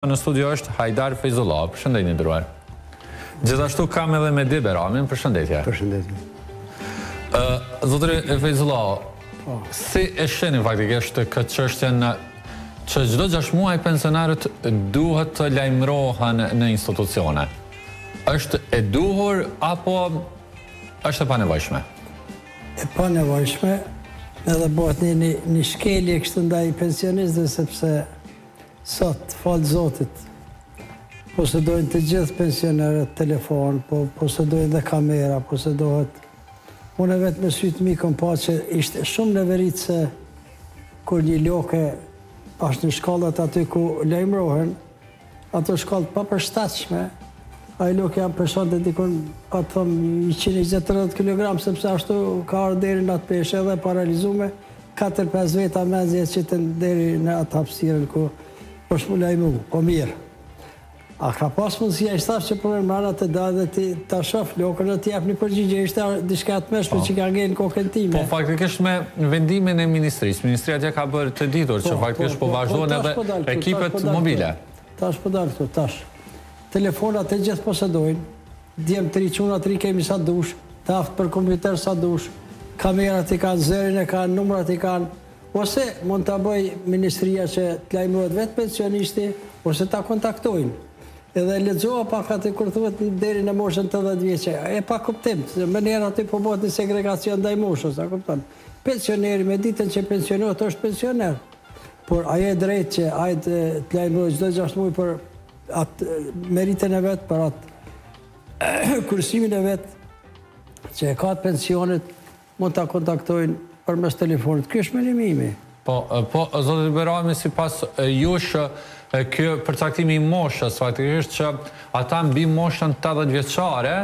Në studio është Hajdar Fejzullahu. Përshëndetje i nderuar. Gjithashtu kam edhe Medi Beramin, përshëndetje. Përshëndetje. Ë, zotëri Fejzullahu, po. si e shihni faktikisht këtë çështjen që çdo 6 muaj pensionarët duhet të lajmërohen në institucione? Është e duhur apo është e panevojshme? E panevojshme, edhe bëhet një, një, një shkelje kështu ndaj pensionistëve sepse Sot, falë Zotit, posedojnë të gjithë pensionerët telefon, po posedojnë dhe kamera, posedohet. Unë vetë me sytë mi kom pa që ishte shumë neveritëse kur një loke bash në shkallët aty ku lajmërohen, ato shkallë të papërshtatshme, ai loke jam peshonte dikun, pa të thom, 120-30 kg, sepse ashtu ka ardhë deri në atë peshë edhe paralizume, Katër-pesë veta mezi e qitën deri në atë hapësirën ku është m'u lajmëru. Po mirë. A ka pas mundësi ai staf që punon mrena të dalë dhe ti ta shof lokën dhe të jap një përgjigje, ishte diçka e tmerrshme po. që ka ngel në kokën time. Po faktikisht me vendimin e ministrisë, ministria dje ka bërë të ditur që po, faktikisht po, po, po vazhdojnë edhe po ekipet mobile. Tash po dal këtu, tash. Telefonat të gjithë posedojnë, Djem të ri, çuna të ri kemi sa dush, të aftë për kompjuter sa dush, kamerat i kanë, zërin e kanë, numrat i kanë, ose mund ta bëjë ministria që të lajmërohet vetë pensionisti, ose ta kontaktojnë. Edhe lexova pak aty kur thuhet deri në moshën 80 vjeçe, e pakuptimtë, se menjëherë aty po bëhet një segregacion ndaj moshës, a kupton? Pensioneri me ditën që pensionohet është pensioner. Por ajo e drejtë që ai të lajmërohet çdo 6 muaj për atë meritën e vet, për atë kursimin e vet që e ka të pensionit, mund ta kontaktojnë përmes telefonit. Ky është mendimi im. Po, po, zoti Berami, sipas jush, ky përcaktimi i moshës, faktikisht që ata mbi moshën 80 vjeçare,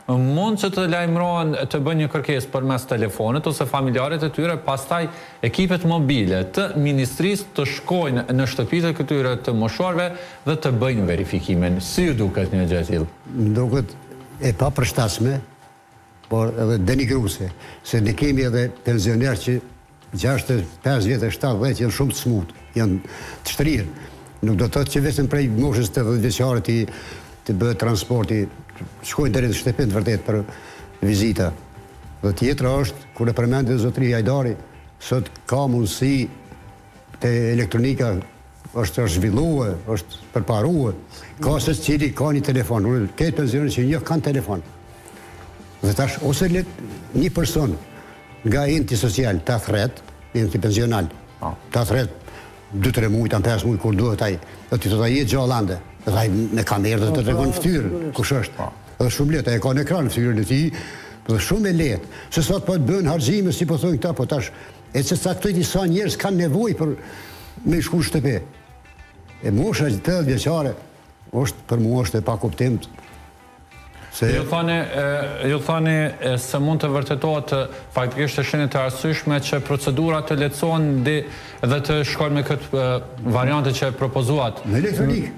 mund që të lajmërohen të bëjnë një kërkesë përmes telefonit ose familjarët e tyre, pastaj ekipet mobile të ministrisë të shkojnë në shtëpitë e këtyre të moshuarve dhe të bëjnë verifikimin. Si ju duket një gjë e tillë? Më duket e papërshtatshme, por edhe denigruese, se ne kemi edhe pensionerë që 65 vjet e 70 janë shumë të smutë, janë të shtrirë. Nuk do të thotë që vetëm prej moshës 80 vjeçare ti të bëhet transporti, shkojnë deri në shtëpi të vërtet për vizita. Dhe tjetra është, kur e përmendi zotëri Hajdari, sot ka mundësi te elektronika është është zhvillue, është përparue. Ka secili ka një telefon. Unë këtë pensionerë që njoh kanë telefon. Dhe tash ose le një person nga enti social ta thret, enti pensional, po. ta thret 2-3 muaj, ta 5 muaj kur duhet ai. Dhe t'i thotë ai je gjallë ende. Dhe ai me kamerë dhe të po, tregon po, fytyrën kush është. Po. Dhe shumë lehtë, e ka në ekran fytyrën e tij, dhe shumë e lehtë. Se sot po të bëhen harxhime, si po thonë këta, po tash E që caktoj ti sa njerëz kanë nevojë për me shku në shtëpi. E mosha 80 vjeçare është për mua është e pakuptimtë. Se... Ju thoni, ju thoni se mund të vërtetohet faktikisht e shihni të arsyeshme që procedurat të lehtësohen dhe të shkojnë me këtë variante që e propozuat. Në elektronikë.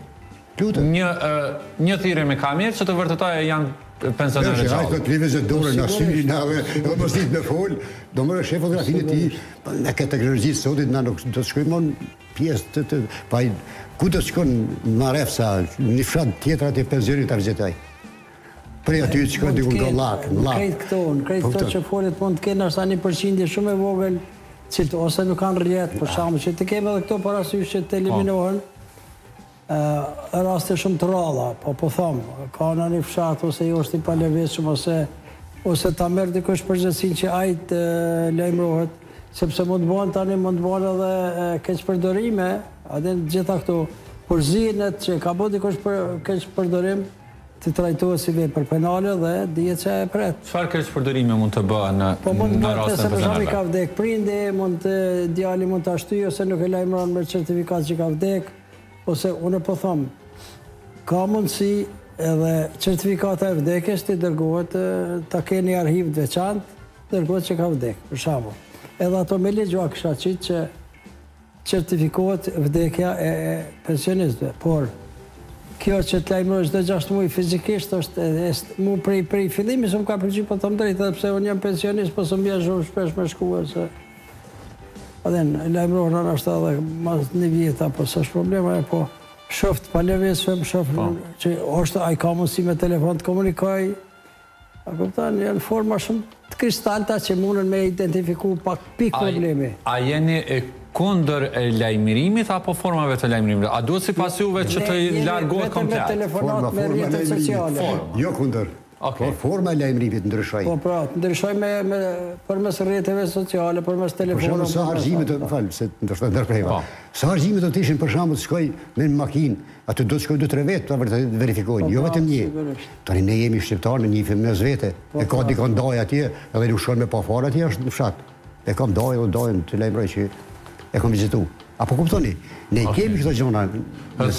Lutem. Një një thirrje me kamerë që të vërtetojë janë pensionerë gjallë. Ai thotë lëvizë dorën na syrin na dhe edhe mos ditë me fol, do më sheh fotografinë e tij, po në këtë teknologji të sotit na nuk do të shkojmë më në pjesë të të pa ku do të shkon në Marefsa, një fshat tjetër aty pensionin ta vizitoj. Prej aty të shkon diku në Gollak, në Llap. Krejt këto, në krejt këto që folet mund të kenë ndoshta një përqindje shumë e vogël, që ose nuk kanë rrjet, për shembull, që të kemi edhe këto parasysh që të eliminohen. Raste shumë të rralla, po po them, ka në një fshat ose jo është i palëvizshëm ose ose ta merr dikush përgjegjësinë që ai të lajmërohet, sepse mund të bëhen tani mund të bëhen edhe keqpërdorime, a din të gjitha këto, por zinet që ka bërë dikush për keqpërdorim, të trajtohet si vepër penale dhe dihet që e pret. Çfarë keqpërdorime mund të bëhen në Po mund të bëhet nëse për shembull i ka vdek prindi, mund të djali mund ta shtyjë ose nuk e lajmëron me certifikatë që ka vdek, Ose unë po them, ka mundësi edhe certifikata e vdekjes t'i dërgohet ta kenë një arhiv të veçantë, dërgohet që ka vdek, për shembull. Edhe ato me ligj ua kisha qitë që certifikohet vdekja e pensionistëve, por kjo që të lajmërohet çdo 6 muaj fizikisht është e, e, mu prej prej fillimi s'më ka pëlqyer po them drejt edhe pse unë jam pensionist po s'më vjen shumë shpesh me shkua se A din, lajmërohna nashta edhe mas një vjet apo s'është problem ajo, po. Shof të palëvizshëm, shof po. që është ai ka mundësi me telefon të komunikoj. A kupton, janë forma shumë të kristalta që mundën me identifiku pa pikë problemi. A jeni kundër lajmërimit apo formave të lajmërimit? A duhet sipas juve që të largohet komplet? Vetëm me telefonat, me rrjetet sociale. Jo kundër. Por forma e lajmërimit ndryshoi. Po pra, ndryshoi me me përmes rrjeteve sociale, përmes telefonave. Për shembull, sa harxhime do, më fal, se ndoshta ndërpreva. Po. Sa harxhime do të ishin për shembull të shkoj me një makinë, aty do të shkoj dy tre vetë ta vërtet verifikojnë, po, jo pra, vetëm një. Tani ne jemi shqiptarë, ne njihemi mes vete. Po, e ka pra. dikon dajë atje, edhe nuk shkon me pa fare atje është në fshat. E kam dajë dhe dajën të lajmëroj që e kam vizitu. A po kuptoni? Ne i kemi këto gjëra.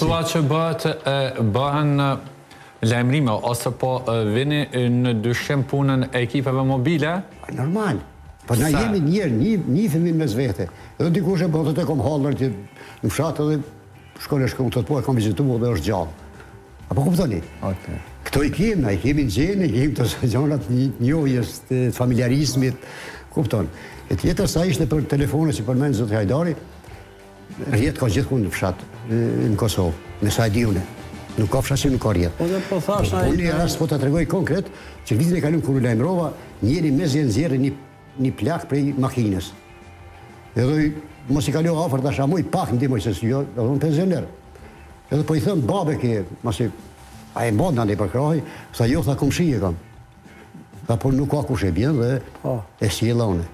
Thua që bëhet bëhen Lajmërime ose po vini në dyshim punën e ekipeve mobile? Normal. Po na jemi njerëz, një njihemi mes vete. Edhe dikush e bën thotë e kam hallën që në fshat edhe shkon e shkon thotë po e kam vizitu dhe është gjallë. A po kuptoni? Okej. Këto i kemi, na i kemi në gjene, i kemi këto gjanat të njohjes, të familjarizmit, kupton. E tjetra sa ishte për telefonët që përmend zoti Hajdari, Rrjet ka gjithkund në fshat, në Kosovë, me sa e di unë. Nuk ka fshat që nuk ka rrjet. Po dhe po thash po, po një rast po ta tregoj konkret, që vitin e kalum kur u lajmërova, njeri mezi e nxjerri një, një plak prej makinës. Edhe mos i kalova afër tash a muj pak ndihmoj se jo, edhe unë pensioner. Edhe po i them babe ke, masi a e mban tani për krahi, tha jo tha komshi e kam. Tha po nuk ka kush e bjen dhe po. e sjella unë.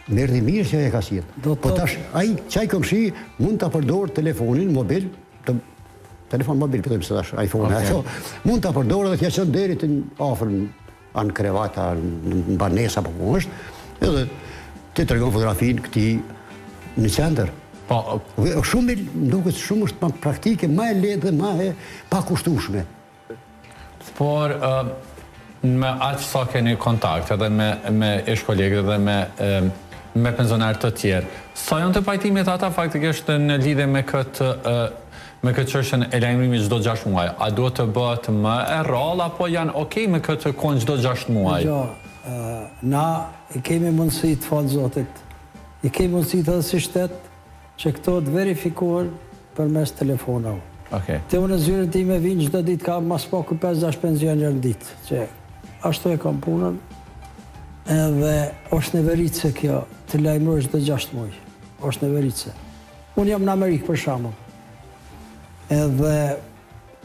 Më erdhi mirë që e ka sjellë. Po tash ai qaj komshi mund ta përdor telefonin mobil, të telefon mobil, po them se tash iPhone, okay. ato, mund ta përdor edhe t'ia çon deri te afër a në krevat, a në banesë apo ku është, edhe t'i tregon fotografinë këtij në qendër. Po, dhe shumë më duket shumë është më praktike, më e lehtë dhe më e pakushtueshme. Por, me aq sa keni kontakt edhe me me ish kolegët dhe me me pensionerë të tjerë, sa janë të pajtimit ata faktikisht në lidhje me këtë me këtë çështjen e lajmërimit çdo 6 muaj? A duhet të bëhet më e rrallë apo janë okay me këtë kohën çdo 6 muaj? Jo, na i kemi mundësitë, falë Zotit, i kemi mundësitë edhe si shtet që këto të verifikohen përmes telefonave. Okej. Te unë në zyrën time vijnë çdo ditë ka ma s'paku 5-6 pensionerë në ditë, që ashtu e kam punën. Edhe është neveritëse kjo të lajmërosh çdo 6 muaj. Është neveritëse. Unë jam në Amerikë për shembull. Edhe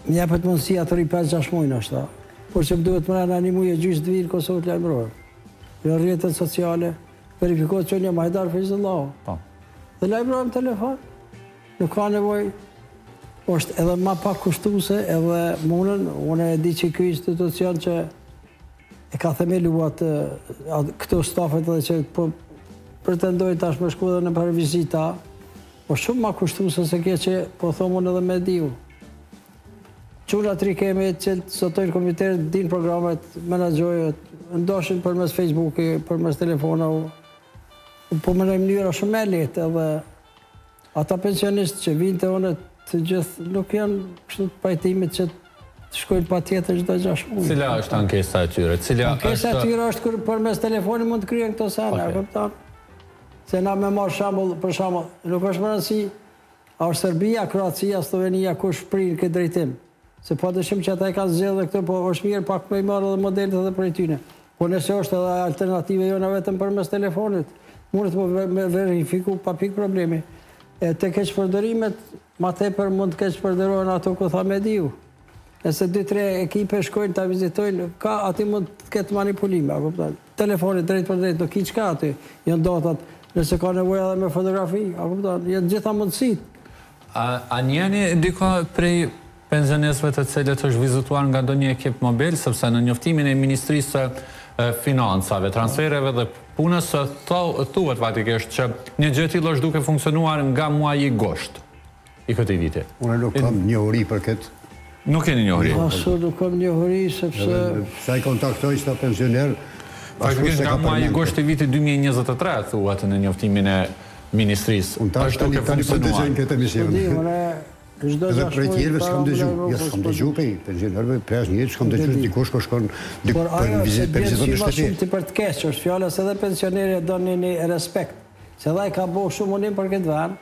më jepet mundësia të rri 5-6 muaj ndoshta, por që më duhet mrena një muaj e gjysmë të vi në Kosovë të lajmërohem. Në rrjetet sociale verifikohet që unë jam Hajdar Fejzullahu. Po. Dhe lajmërohem telefon. Nuk ka nevojë, është edhe ma pak kushtuese edhe munën, unë e di që ky institucion që e ka themelu atë, këto stafet edhe që po pretendojnë tash me shku edhe nëpër vizita, po shumë ma kushtuese se kjo që po thom unë edhe me diu. Çuna t'ri kemi që zotojnë kompjuterët, din programet, menaxhojnë, ndoshin përmes Facebooki, përmes telefonave, po mendoj mënyra shumë e lehtë edhe Ata pensionistë që vijnë te unë të gjithë nuk janë kështu të pajtimit që të shkojnë patjetër çdo 6 muaj. Cila është ankesa e tyre? Cila ankesa e tyre është kur përmes telefonit mund të kryhen këto sene, okay. kupton? Se na me marr shembull, për shembull, nuk është me rëndësi a është Serbia, Kroacia, Slovenia kush prin këtë drejtim. Se pa dyshim që ata i kanë zgjedhë dhe këto, po është mirë pak me i marrë edhe modelet edhe prej tyne. Po nëse është edhe alternative jona vetëm përmes telefonit, mundet me, me verifiku pa pikë problemi. E te keqpërdorimet, ma tepër mund të keqpërdorohen ato ku tha Mediu. Nëse 2-3 ekipe shkojnë ta vizitojnë, ka aty mund të ketë manipulime, a kupton? Telefoni drejtpërdrejt nuk ki çka aty, janë datat, nëse ka nevojë edhe me fotografi, a kupton? Janë gjitha mundësitë. A, a njihni dikë prej pensionistëve të cilët është vizituar nga ndonjë ekip mobil, sepse në njoftimin e Ministrisë së Financave, Transfereve dhe Punës thuhet faktikisht që një gjë e tillë është duke funksionuar nga muaji gusht i këtij viti. Unë nuk kam njohuri për këtë. Nuk keni njohuri? As unë nuk kam njohuri, sepse... Sa i kontaktoj këta pensionerë, Faktikisht nga muaji gusht i vitit 2023, thuhet në njoftimin e Ministrisë. Unë tash tani tani po dëgjojnë këtë emision. Po di, unë çdo gjë. Edhe prej tjerëve s'kam dëgju. Jo, s'kam dëgju prej pensionerëve, prej asnjërit s'kam dëgju se dikush po shkon dik po në vizitë për vizitë në shtëpi. Shumë për të keq, është fjala se edhe pensioneri e don një, një respekt. Se edhe ai ka bo shumë mundim për këtë vend.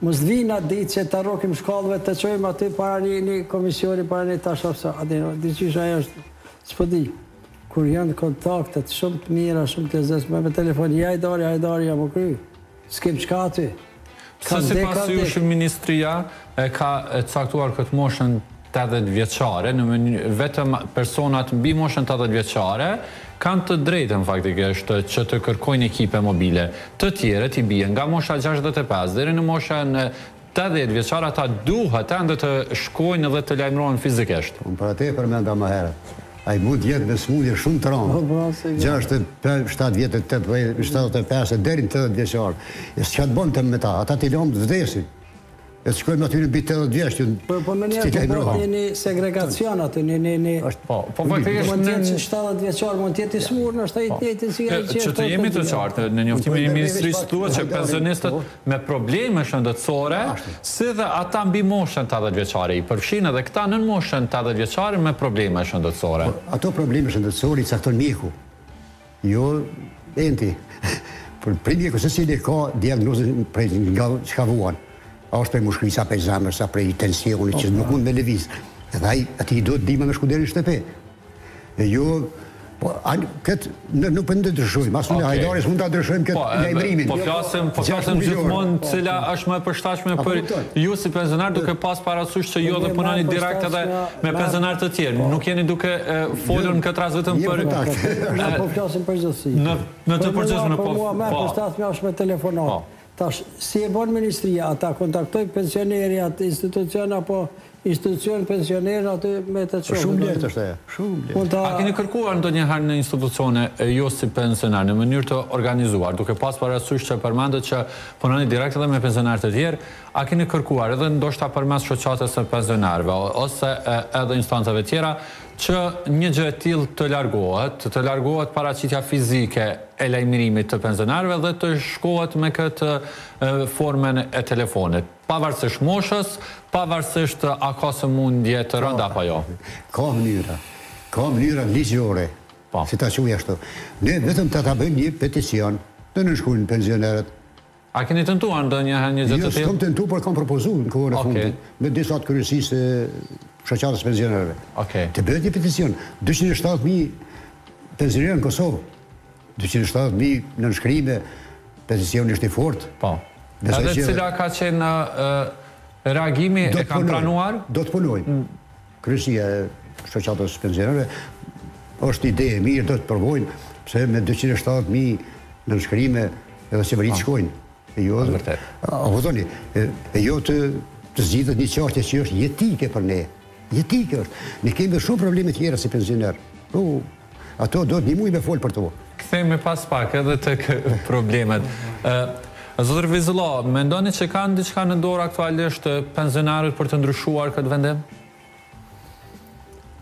Mos të vijnë atë ditë që ta rrokim shkallëve të çojmë aty para një një komisioni para një tash ose a di di qysh ajo është s'po di. Kur janë kontaktet shumë të mira, shumë të lezetshme me telefon, ja Hajdari, Hajdari jam u kry. S'kem çka aty. Pse sipas jush ministria e ka caktuar këtë moshën 80 vjeçare, në mënyrë vetëm personat mbi moshën 80 vjeçare kanë të drejtën faktikisht që të kërkojnë ekipe mobile. Të tjerët i bie nga mosha 65 deri në moshën 80 vjeçare ata duhet ende të shkojnë dhe të lajmërohen fizikisht. Unë për atë e përmenda më herët. Ai mund të jetë me sëmundje shumë të rëndë. Po, pra, 65, 7 vjet, 80, 75 deri në 80 vjeçar. E çka të bëjmë me ta? Ata t'i lëmë të vdesin. E të shkojmë aty në mbi 80 vjeç që Po po më një po po një segregacion aty një një një Po, po faktikisht mund të jetë 70 vjeçar, mund të jetë i smur, ndoshta i të njëjtin si ai që Që të jemi të qartë, në njoftimin e ministrisë thuhet që pensionistët me probleme shëndetësore, si dhe ata mbi moshën 80 vjeçare, i përfshin edhe këta nën moshën 80 vjeçare me probleme shëndetësore. Po, ato probleme shëndetësore i cakton mjeku. Jo enti. Por prej mjeku secili ka diagnozën prej nga çka vuan. A është prej mushkërisë, a prej zemrës, a prej tensionit që nuk mund me lëviz. Edhe ai atij i duhet ndihma me shku deri në shtëpi. E jo Po, këtë ne nuk po ndryshojmë, as unë Hajdari s'mund ta ndryshojmë këtë po, lajmërimin. Po flasim, po flasim gjithmonë po. cila është më e përshtatshme për ju si pensionar duke pas parasysh që ju edhe punoni direkt edhe me pensionarë të tjerë. Po. Nuk jeni duke folur në këtë rast vetëm për Ne po flasim përgjithësi. Në në të përgjithshme po. Për mua më e po. përshtatshme është me telefonat. Po. Tash si e bën ministria, ata kontaktojnë pensioneri atë institucion apo institucion pensionerin aty me të çohë. Shumë lehtë është ajo, shumë lehtë. A keni kërkuar ndonjëherë në institucione ju si pensionar në mënyrë të organizuar, duke pas parasysh që përmendët që punoni direkt edhe me pensionarë të tjerë, A keni kërkuar edhe ndoshta përmes shoqatës së pensionarëve ose edhe instancave tjera që një gjë e tillë të largohet, të largohet paraqitja fizike e lajmërimit të pensionarëve dhe të shkohet me këtë formën e telefonit, pavarësisht moshës, pavarësisht a ka sëmundje të rënda apo jo? Ka mënyra, ka mënyra ligjore, si ta quaj ashtu. Ne vetëm ta ta bëjmë një peticion, të nënshkruajnë pensionerët, A keni tentuar ndonjëherë një gjë të tillë? Jo, s'kam tentuar, por kam propozuar në kohën e fundit me disa të kryesisë së shoqatës së pensionerëve. Okej. Të bëhet një peticion, 270.000 pensionerë në Kosovë. 270.000 nënshkrime, peticioni është i fortë. Po. Edhe cila ka qenë reagimi, e kanë pranuar? Do të punojnë. Mm. Kryesia e shoqatës së pensionerëve është ide e mirë, do të provojnë, pse me 270.000 nënshkrime edhe qeveritë shkojnë. E jo, vërtet. A kuptoni, e jo të të zgjidhet një çështje që është jetike për ne. Jetike është. Ne kemi shumë probleme tjera si pensioner. Po, ato do të një muj me fol për to. Kthehemi pas pak edhe tek problemet. Zotëri Fejzullah, mendoni që kanë diçka në dorë aktualisht pensionarët për të ndryshuar këtë vendim?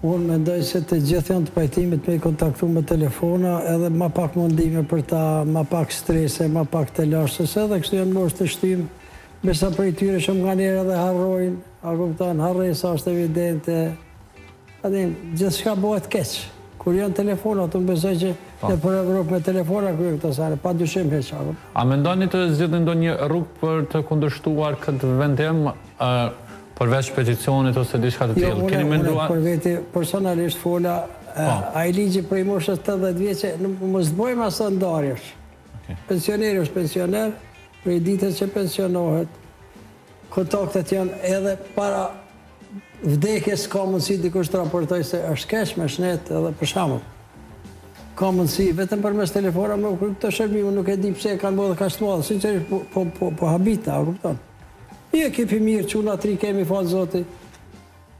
Unë mendoj se të gjithë janë të pajtimit me i kontaktu me telefona edhe ma pak mundime për ta, ma pak strese, ma pak telashe, se edhe kështu janë moshë të shtymë, besa prej tyre shumë nganjëherë edhe harrojnë, a kupton, harresa është evidente, a din, gjithçka bëhet keq. Kur janë telefonat, unë besoj që po. nëpër Evropë me telefona kryhen këto sene, pa dyshim hiç, a kupton. A mendoni të zgjidhni ndonjë rrugë për të kundërshtuar këtë vendim, Përveç peticionit ose diçka të tillë, keni menduar? Jo, unë për veti personalisht fola, po. ai ligji prej moshës 80 vjeçe, nuk mos të bëjmë aso ndarjesh. Pensioneri është pensioner, prej ditës që pensionohet, kontaktet janë edhe para vdekjes ka mundësi dikush të raportojë se është keq me shnet edhe për shembull. Ka mundësi vetëm përmes telefona me u kry këto shërbime, nuk e di pse e kanë bërë kaq të madhe, sinqerisht po po po, po habita, a kupton? Një ekip i mirë, çuna të ri kemi falë Zotit,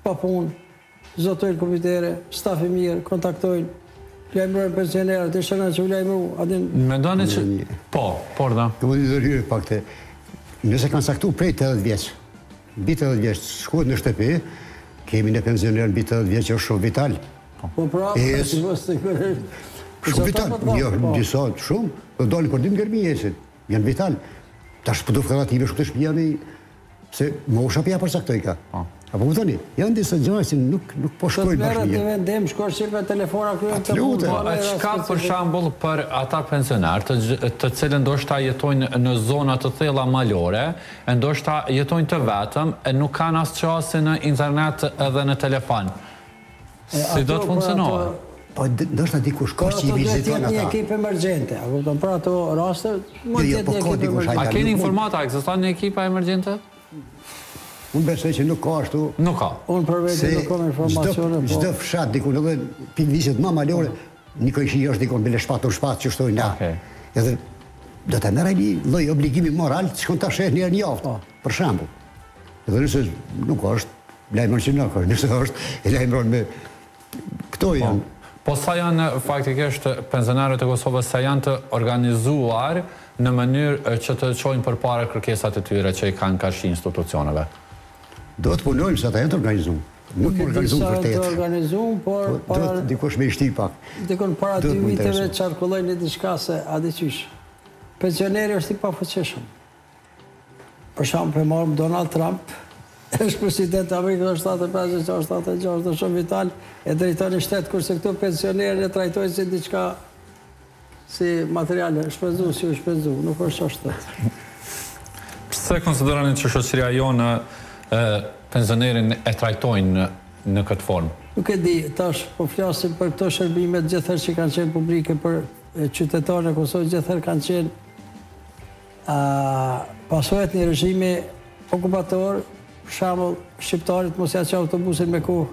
pa punë, zotojnë kompjutere, staf i mirë, kontaktojnë, lajmërojnë pensionerët, i shënojnë që u lajmëru, a din... Mendoni që... Po, por da. Të më një ndërhyrje pak të... Nëse kanë caktu prej 80 vjeç, mbi 80 vjeç, shkohet në shtëpi, kemi një pensioner mbi 80 vjeç që është shumë vital. Po pra, sigurisht. Shumë vital, jo, po. disa shumë, do dalin për ditë në Gërmi ecin. Janë vital. Tash po do fëra ti me shku te shtëpia me. Se mosha po ja përcaktojka. Po. A po kuptoni? Janë disa gjëra që nuk nuk po shkojnë bashkë mirë. Të merret një vendim, shkosh si me telefona kryen të punë. Po, a çka për shembull për ata pensionerë të të cilët ndoshta jetojnë në zona të thella malore, e ndoshta jetojnë të vetëm, e nuk kanë as qasje në internet edhe në telefon. Si do të funksionojë? Po ndoshta dikush ka që i viziton ata. Një ekip emergjente, a kupton? Për ato raste mund të jo, jo, jetë po një ekip emergjente. A keni informata, ekziston një ekip emergjente? Unë besoj që nuk ka ashtu. Nuk ka. Unë për vete nuk kam informacione, po. Çdo fshat diku edhe pikënisjet më malore, një kojshi është diku bile shpat për shpat që shtojnë na. Edhe do të merr ai një lloj obligimi moral, të shkon ta sheh një herë në javë, po. për shembull. Edhe nëse nuk është, lajmëron që nuk është, nëse është, e lajmëron me këto po. janë. Po sa janë faktikisht pensionerët e Kosovës, sa janë të organizuar në mënyrë që të çojnë përpara kërkesat e tyre që i kanë karshi institucioneve? Do të punojmë se ata janë të organizuar. Nuk e di sa janë të organizuar, por po, para duhet dikush me i shti pak. Dikun para dy viteve qarkulloi një diçka se a di qysh. Pensioneri është i pafuqishëm. Për shembull, po marrim Donald Trump, është president i Amerikës, është 75, 76, është shumë vital, e drejton një shtet, kurse këtu pensionerin e trajtojnë si diçka si material, shpenzu, si u shpenzu, nuk është ashtu. Pse konsideroni që shoqëria jonë pensionerin e trajtojnë në këtë formë? Nuk e di, tash po flasim për këto shërbimet gjithherë që kanë qenë publike për qytetarët e Kosovës, gjithherë kanë qenë Pasojat një regjimi okupator, për shembull, shqiptarit mos ja ço autobusin me kohë.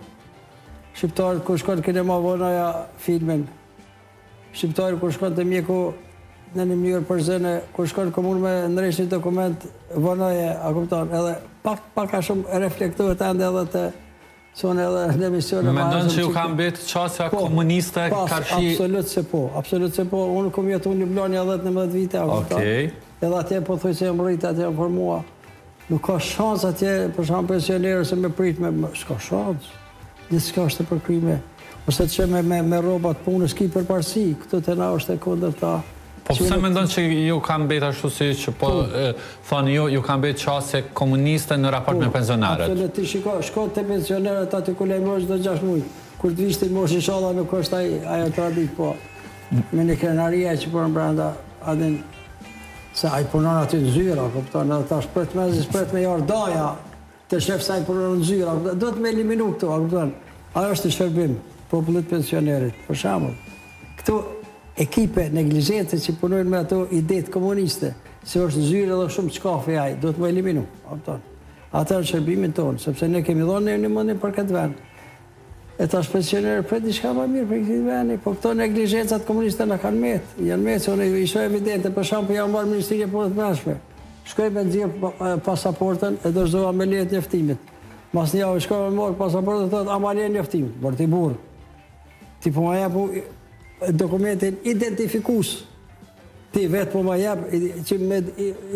Shqiptarit kur shkon kinema vonoja filmin. Shqiptari kur shkon te mjeku në një mënyrë përzëne, kur shkon në komunë me ndreq një dokument vonoje, a kupton? Edhe pak pak a shumë reflektohet ende edhe te Sonë edhe në emisione ma Mendon që ju ka mbet qasja po, komuniste po, karshi... Absolut se po, absolut se po. Unë kom jetu në Lublanë 10-11 vite, a kupton? Okej. Edhe atje po thuj se jam rritë, atje jam formua. Nuk ka shans atje, për shembull pensionerë se me prit me... S'ka shans. Gjithçka është e përkryme. Ose që me, me, me rrobat punës ki përparësi, këtu te na është e kundërta. Po pse mendon që ju ka mbet ashtu si që po, po. thoni ju, ju ka mbet qasje komuniste në raport po, me pensionerët? Absolut, ti shiko, shko te pensionerët aty ku lajmërohesh çdo 6 muaj. Kur të vish ti moshë inshallah nuk është ai ajo traditë, po me një krenari ai që punon brenda, a din se ai punon aty në zyrë, kupton, edhe tash pret mezi pret me ardh daja, Të shef sa ai punon në zyrë, a kupton? Duhet me eliminu këto, a kupton? Ajo është në shërbim popullit pensionerit, për shembull. Këto ekipe neglizhente që punojnë me ato idetë komuniste, se është në zyrë edhe shumë çkafi ai, duhet me eliminu, a kupton? Ata në shërbimin tonë, sepse ne kemi dhënë një mundim për këtë vend. E tash pensionerët pret diçka më mirë prej këtij vendi, po këto neglizhencat komuniste na kanë met, janë met, se unë i shoh evidente, për shembull jam marrë Ministrinë e Punëve të Brendshme. Shkoj me nxjerr pasaportën e dorëzova me leje të njoftimit. Mas një javë shkoj me marr pasaportën thotë ama leje njoftimit. Por ti burr. Ti po ma jep dokumentin identifikues. Ti vetë po ma jep që me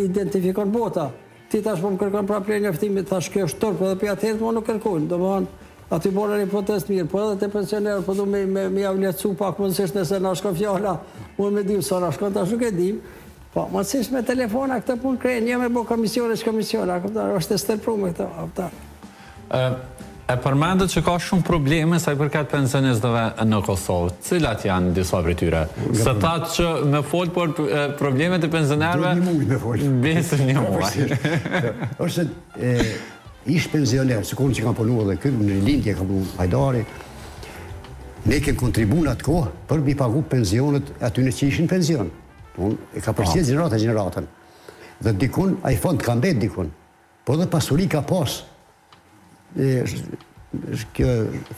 identifikon bota. Ti tash po më kërkon prapë leje njoftimit, thash kjo është turp edhe prej atëherë më nuk kërkojnë. Domethënë aty bona një protestë mirë, po edhe te pensionerët po du me me me ja vlerësu pak mundësisht nëse na shkon fjala, mund me di sa na shkon tash nuk e dim. Po, mundësisht me telefona këtë punë krejnë, jo me bo komisione ç'komisione, a kupton, është e stërprume këto, a kupton. E përmendët që ka shumë probleme sa i përket pensionistëve në Kosovë. Cilat janë disa prej tyre? Se thatë që me fol për problemet e pensionerëve... Duhet një muj me fol. Besë një muaj. Është se ish pensioner, se unë që kam punu edhe ky, në lindje kam punu Hajdari, ne kem kontribu në atë kohë për mi pagu pensionet atyne që ishin pension. Unë e ka përcjellë gjenerata gjeneratën. Dhe dikun, ai fond ka mbet dikun. Po dhe pasuri ka pas kjo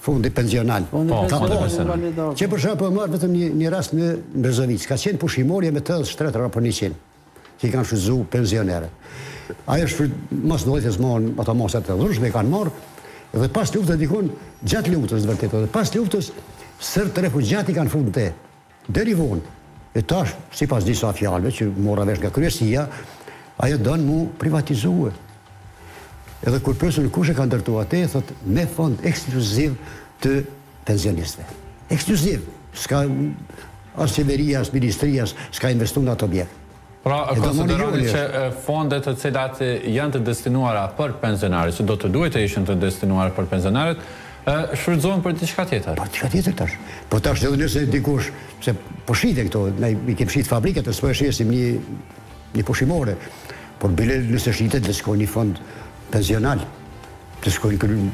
fondi pensional. Po, ka pas. Që për shembull po marr vetëm një, një rast në Brezovicë. Ka qenë pushimorja me 80 shtretër apo 100 që i kanë shfrytëzu pensionerët. Ajo është mas 90-s më ato masat e dhunshme kanë marrë dhe pas luftës dikun gjatë luftës vërtet edhe pas luftës sërë të refugjat i kanë fut në te. Deri vonë, e tash, sipas disa fjalëve që mora vesh nga kryesia, ajo don mu privatizue. Edhe kur pyesën kush e ka ndërtu atë, thot me fond ekskluziv të pensionistëve. Ekskluziv, s'ka as qeveria, as ministria, s'ka investu në atë objekt. Pra, konsideroni që fondet të cilat janë të destinuara për pensionarët, që do të duhej të ishin të destinuara për pensionarët, shfrytëzohen për diçka tjetër? Për diçka tjetër tash. Po tash edhe nëse dikush, se po shiten këto, ne i kemi shit fabrikat, s'po e shesim një një pushimore. Por bile nëse shitet, le të shkojë një fond pensional, të shkojë në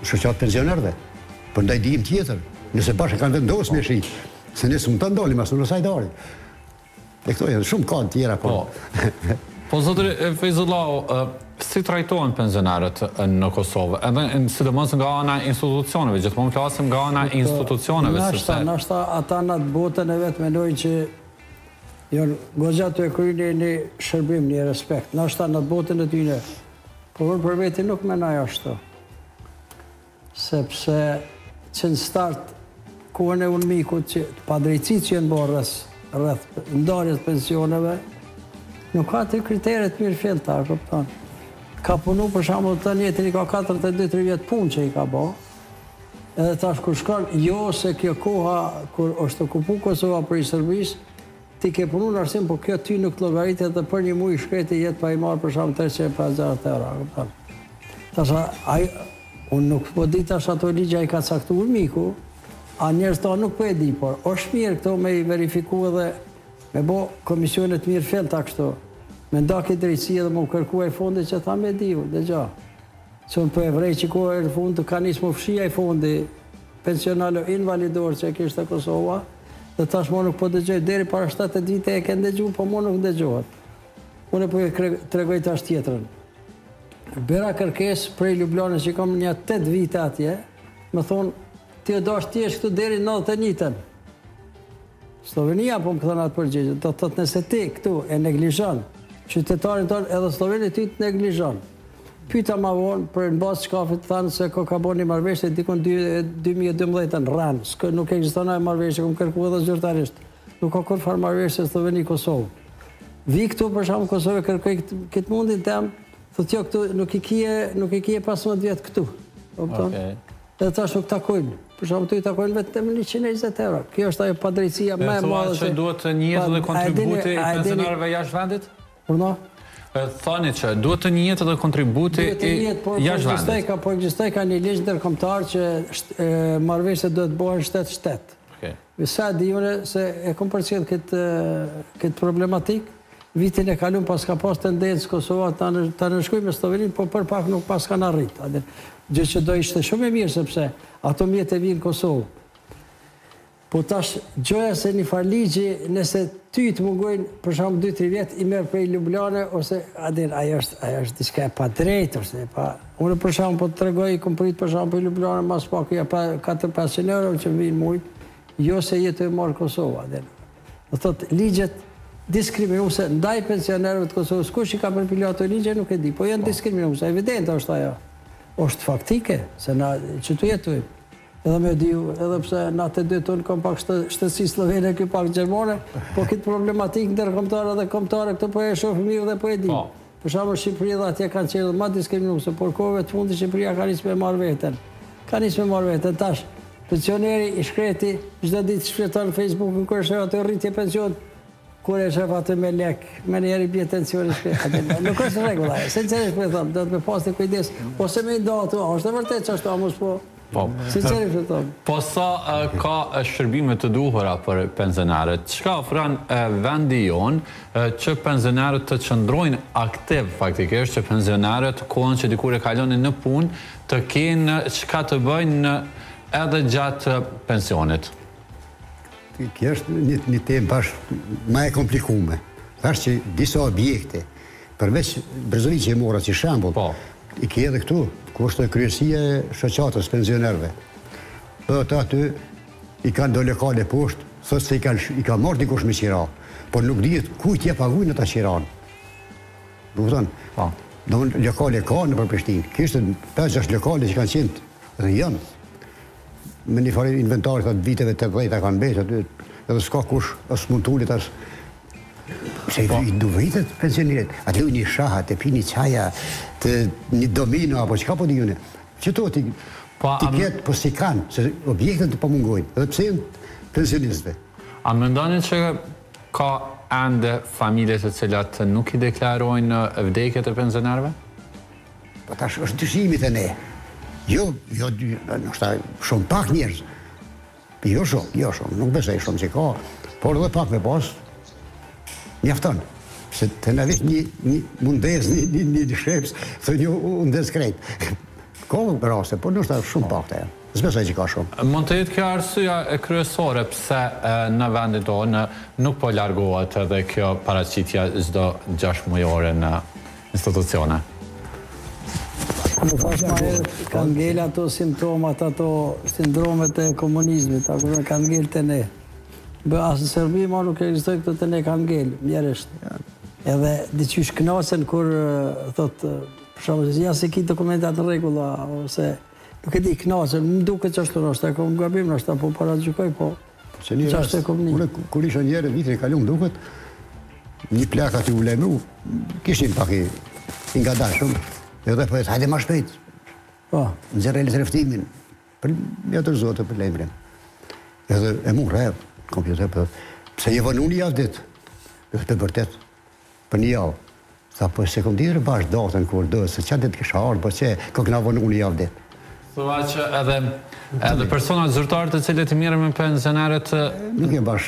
shoqatë pensionerëve. Për ndaj ndihmë tjetër, nëse bash e kanë vendosur me shit, se ne s'mund ta ndalim as në sajdarit. E këto janë shumë ka të tjera, po. Po, po zotëri Fejzullahu, si trajtohen pensionarët në Kosovë? Edhe sidomos nga ana e institucioneve, gjithmonë flasim nga ana e institucioneve, sepse... Nashta ata në atë botën e vet menojnë që janë goxha tu e kry një, një shërbim, një respekt. Nashta në atë botën e tyne. Por unë për veti nuk menoj ashtu. Sepse që në start kohën e UNMIK-ut që padrejtësitë që janë bërë rreth rreth ndarjes pensioneve, nuk ka aty kritere të mirëfillta, a kupton? Ka punu për shembull të njëjtin i ka 42-3 vjet punë që i ka bo. Edhe tash kur shkon, jo se kjo koha kur është okupu Kosova prej Serbisë, ti ke punu në arsim, po kjo ty nuk të llogaritet dhe për një muj i shkreti jet pa i marrë për shembull 350 euro, a kupton? Tash ai unë nuk po di tash ato ligje i ka caktuar UNMIK-u, a njerëz ta nuk po e di, por është mirë këto me i verifiku edhe me bo komisione të mirëfillta kështu. Me nda këtë drejtësi edhe me u kërku ai fondi që tha me diu, dëgjo. Se unë po e vrej që kohë e fund ka nisë m'u fshi ai fondi pensionalo invalidor që e kishte Kosova, dhe tash mo nuk po dëgjoj, deri para 7 vite e ke ndëgju, po mo nuk ndëgjohet. Unë po e tregoj tash tjetrën. Bëra kërkesë prej Lublanës që kam një 8 vite atje, më thonë, ti e dash të jesh këtu deri në 91-ën. Slovenia po më kthen atë përgjigje, do të thotë nëse ti këtu e neglizhon qytetarin tonë, edhe Sloveni ty të neglizhon. Pyeta ma vonë, për në bazë çkafit thanë se ko ka bo një marrëveshje dikun 2012 në rrenë, s'ka nuk ekziston ajo marrëveshje, kom kërku edhe zyrtarisht. Nuk ka kurrfarë marrëveshje Sloveni Kosovë. Vi këtu për shembull Kosovë kërkoj këtë mundin tem, thotë jo këtu nuk i kije, nuk i kije 15 vjet këtu. Kupton? Okay. Dhe tash nuk takojnë. Për shembull ty takojnë vetëm 120 euro. Kjo është ajo padrejtësia më e madhe. Që duhet të njihet edhe kontributi i pensionarëve jashtë vendit? Urdhno? Thoni që duhet të njihet edhe kontributi i po, jashtë vendit. Po ekzistoj ka një ligj ndërkombëtar që marrëveshjet duhet të bëhen shtet-shtet. Okej. Sa di unë se e kom përcjell këtë këtë problematik, vitin e kalum pas ka pas tendencë Kosova ta ta nënshkruaj me Sloveninë, po për pak nuk pas kanë arrit. Gjë që do ishte shumë e mirë sepse ato mjete vijnë në Kosovë. Po tash gjoja se një farë ligji nëse ty të mungojnë për shembull 2-3 vjet i merr prej Lublane ose a din ajo është ajo është diçka e padrejtë është e pa unë për shembull po të tregoj kom prit për shembull prej Lublane ma s'paku ja pa 4-500 euro që vijnë muj jo se je tu e marrë Kosova a din do thotë ligjet diskriminuese ndaj pensionerëve të Kosovës kush i ka përpilu ato ligje nuk e di po janë po. diskriminuese evidente është ajo është faktike se na që tu jetojmë Edhe me diu, edhe pse na të dy tonë kom pak shtetësi sllovene, ky pak gjermane, po këtë problematikë ndërkombëtare dhe kombëtare këtu po e shohim mirë dhe po e dim. Po. Për shembull Shqipëria dhe atje kanë qenë edhe ma diskriminuese, por kohëve të fundit Shqipëria ka nisë me marrë veten. Ka nisë me marrë veten tash. Pensioneri i shkreti çdo ditë shfleton Facebookun kur e sheh atë rritje pension, kur e shef atë me lek, menjëherë i bie tensioni shkret. Nuk është në rregull ajo. Sinqerisht po e them, duhet me pas një kujdes ose me i nda ato, është e vërtetë që ashtu, a mos po Po. Sinqerisht po them. Po sa ka shërbime të duhura për pensionarët? Çka ofron vendi jonë që pensionarët të qëndrojnë aktiv faktikisht, që pensionarët kohën që dikur e kalonin në punë të kenë çka të bëjnë edhe gjatë pensionit? Kjo është një, një temë bash ma e komplikume. Tash që disa objekte, përveç Brezovicës që e mora si shembull, po. i ke edhe këtu, ku është kryesia e shoqatës pensionerëve. Po ata aty i kanë do lokale poshtë, thotë se i kanë i ka marrë dikush me qira, por nuk dihet kujt ja paguajnë ata qiranë. Kupton? Po. Do lokale ka nëpër Prishtinë. Kishte 5-6 lokale që kanë qenë dhe janë me një farë inventari të viteve 80-ta kanë mbetë aty, edhe s'ka kush as mund t'ulet as se i, po. i duvitet pensionerit, atë luj një shaha, të pi një çaja, të një domino, apo çka po di unë. Që to ti, po, ti ketë, po s'i kanë, se objektet të po mungojnë, edhe pse janë pensionistëve. A mendoni që ka ende familje të cilat nuk i deklarojnë vdekjet e pensionerëve? Po tash është dyshimi te ne. Jo, jo, ndoshta shumë pak njerëz. Jo shumë, jo shumë, nuk besoj shumë që ka, por edhe pak me pas, mjafton. Se të në veç një, një mundez, një, një, një, një sheps, të një undez krejt. Ka raste, por ndoshta shumë pak të janë. S'besoj që ka shumë. Mund të jetë kjo arsyeja kryesore pse në vendin tonë nuk po largohet edhe kjo paraqitja çdo gjashtëmujore në institucione. Më thash ma herët, kanë ngel ato simptomat, ato sindromet e komunizmit, a kupton, kanë ngel te ne. Bë, as në Serbi ma nuk ekzistojnë këto te ne kanë ngel, mjerisht. Edhe diqysh knaqen kur, thot, për shembull, ja se ki dokumentat në rregull, ose nuk e di, knaqen, më duket qashtu ndoshta e kom gabim, ndoshta po paragjykoj, po Se një rast, unë kur isha një herë vitin e kalum duket, një plak aty u lajmëru, kishin pak i, i ngadalshëm, edhe po e hajde ma shpejt. Po. Nxjerrë letrëftimin, për me dorëzu atë për lajmërim. Edhe e murr, kompjuter, po, pse je vonu një javë ditë? Edhe të vërtet, Për një javë. Tha, po s'e kom ditur bash datën kur duhet, se qatë ditë kisha ardhë, po qe, ko kena vonu një javë ditë. Thua që edhe edhe personat zyrtarë të cilët merren me pensionerët Nuk janë bash.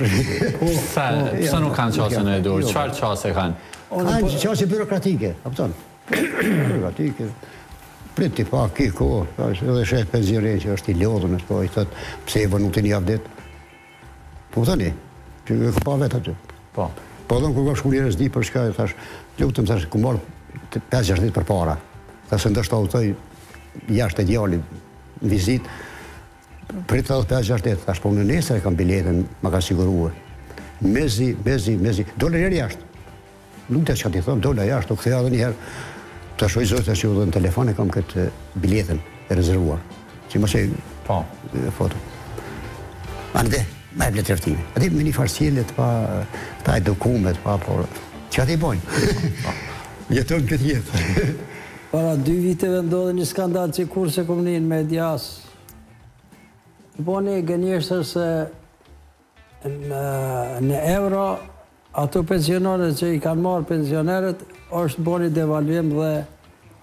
Pse, pse nuk kanë qasjen e duhur? Çfarë qasje kanë? Kanë qasje birokratike, a kupton? Birokratike. Prit ti pak, ki kohë, edhe sheh pensionerin që është i lodhur, po i thotë, pse je vonu ti një javë ditë? Po thoni, që e kom pa vetë aty. Po. Po edhe kur kam shku njëherë s'di për çka, thash, lutem, thash, kom marrë 5-6 ditë përpara. Tha se ndoshta udhëtoj jashtë te djali në vizitë, prit edhe 5-6 ditë, thash, po unë nesër e kam biletën, ma ka siguruar. Mezi, mezi, mezi, dola njëherë jashtë. Nuk di çka t'i them, dola jashtë, u ktheva edhe një herë. Tash oj zot, tash edhe në telefon e kam këtë biletën e rezervuar. Që mos e po, foto. Ande, ma jep letërnjoftimin. Aty me një farë sjellje të pa të pa edukume, të pa por çka t'i bojnë? Po. Jetojmë këtë jetë. Para dy viteve ndodhi një skandal që kurrë s'e kom ni në medias. Boni gënjeshtër se në, në euro Ato pensionet që i kanë marrë pensionerët është bo një devalvim dhe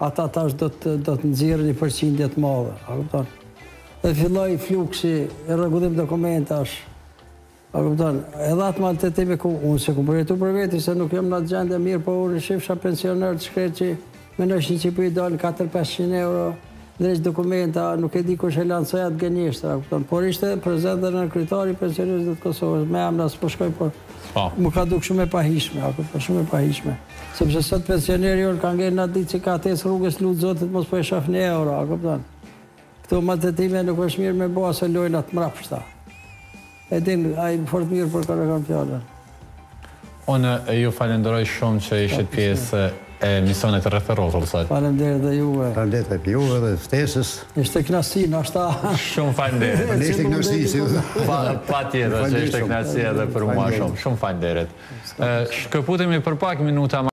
ata tash do të do të nxjerrin një përqindje të madhe, a kupton? Dhe filloi fluksi i rregullim dokumentash. A kupton? Edhe atë maltretime ku unë s'e kom përjetu për veti se nuk jam në atë gjendje mirë, po unë shifsha pensionerë të shkretë që menojshin që po i dalin 4-500 euro ndreq dokumenta, nuk e di kush e lansoi atë gënjeshtër, a kupton? Por ishte prezent dhe nënkryetari i pensionistëve të Kosovës, me emra s'po shkoj, por Po. Më ka duk shumë e pahijshme, a kupton, shumë e pahijshme. Sepse sot pensioneri jonë ka ngel në ditë që ka tes rrugës lut Zotit mos po e shoh një euro, a kupton? Këto maltretime nuk është mirë me bo se lojna të mrapshta. E din, ai fort mirë për kërë e kam fjalën. Unë ju falenderoj shumë që ishit pjesë e emisionit Rreth e Rrotull sot. Faleminderit dhe juve. Faleminderit dhe juve dhe ftesës. Ishte kënaqësi, ndoshta. Shumë faleminderit. Ne ishte kënaqësi, si u Pa, patjetër që ishte kënaqësi edhe për mua shumë. Shumë faleminderit. Shkëputemi për pak minuta.